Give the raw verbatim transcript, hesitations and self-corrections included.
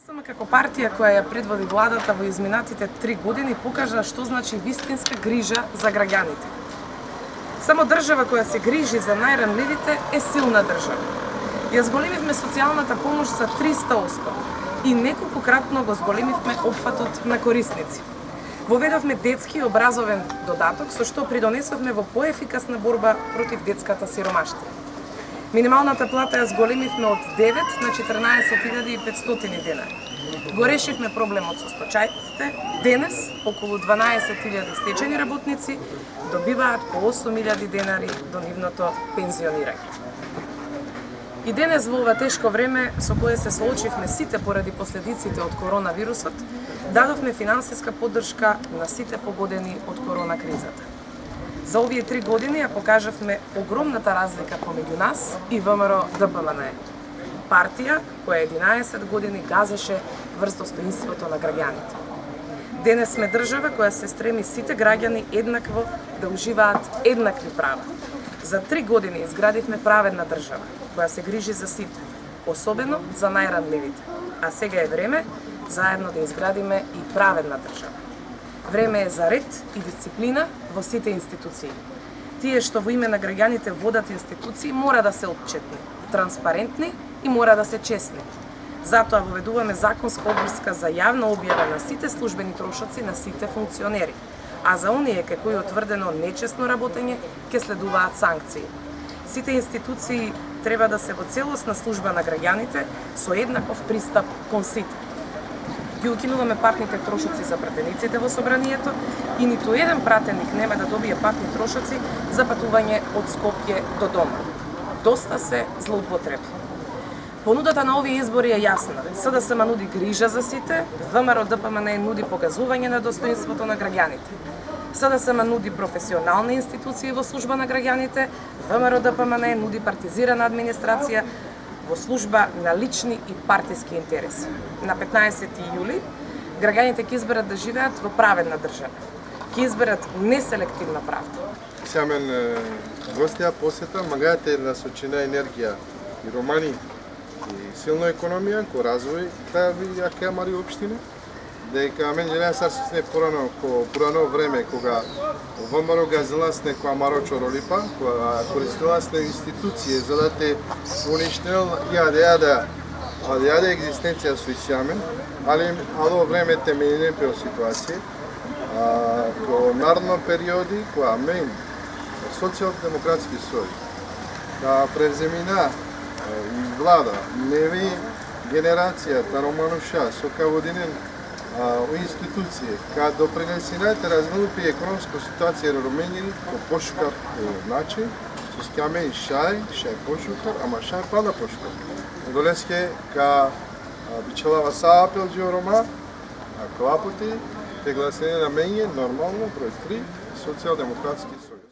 Само како партија која ја предводи владата во изминатите три години покажа што значи вистинска грижа за граѓаните. Само држава која се грижи за најранливите е силна држава. Ја зголемивме социјалната помош за триста осто и неколкократно го зголемивме опфатот на корисници. Воведовме детски образовен додаток со што придонесовме во поефикасна борба против детската сиромаштија. Минималната плата ја зголемивме од девет на четрнаесет илјади и петстотини денари. Го решивме проблемот со сточајците. Денес околу дванаесет илјади стечени работници добиваат по осум илјади денари до нивното пензионирање. И денес, во ова тешко време со кое се соочивме сите поради последиците од коронавирусот, дадовме финансиска поддршка на сите погодени од корона кризата. За овие три години ја покажавме огромната разлика помеѓу нас и В М Р О Д П М Н Е, партија која единаесет години газеше врз достоинството на граѓаните. Денес сме држава која се стреми сите граѓани еднакво да уживаат еднакви права. За три години изградивме праведна држава која се грижи за сите, особено за најранливите. А сега е време заедно да изградиме и праведна држава. Време е за ред и дисциплина во сите институции. Тие што во име на граѓаните водат институции мора да се отчетни, транспарентни и мора да се чесни. Затоа воведуваме законска обврска за јавна објава на сите службени трошоци на сите функционери, а за оние кај кои е утврдено нечесно работење ќе следуваат санкции. Сите институции треба да се во целосна служба на граѓаните со еднаков пристап кон сите. Ги укинуваме патните трошоци за пратениците во собранието и ниту еден пратеник нема да добие патни трошоци за патување од Скопје до дома. Доста се злоупотреби. Понудата на овие избори е јасна. С Д С М нуди грижа за сите, В М Р О Д П М Н Е нуди погазување на достоинството на граѓаните. С Д С М нуди професионални институции во служба на граѓаните, В М Р О Д П М Н Е нуди партизирана администрација во служба на лични и партиски интереси. На петнаесети јули граѓаните ќе изберат да живеат во праведна држава. Ќе изберат неселективна правда. Isi amen, e, gostija posjeta, mangaja te nasočina energija i romani i silno ekonomija, ko razvoj krajevi, jake amari opštine. Deka amen želim sar sosne porano, ko purano vreme, koga V M R O gazila sne ko amaro čorolipa, koga koristila sne institucije, za da te uništinel jada, jada, ali jada egzistencija so isi amen, ali alo vreme te meninen pe o situacije. A, ko narodno periodi, ko amen, socijaldemokratski soj, ka prevzemina, e, i vlada, nevi generacija, taro manuša, so ka vodinen, a, o institucije, ka doprinesina te razvili pi ekonomsko situacija e Romenjiri, ko pošukar, e, način, soske amen šaj, šaj pošukar, ama šaj pala pošukar. Odoleske ka, a, bičhalava sa apel dži o Roma, a, kova puti, te glasinen amenge, normalno, broj tri, socijaldemokratski soj.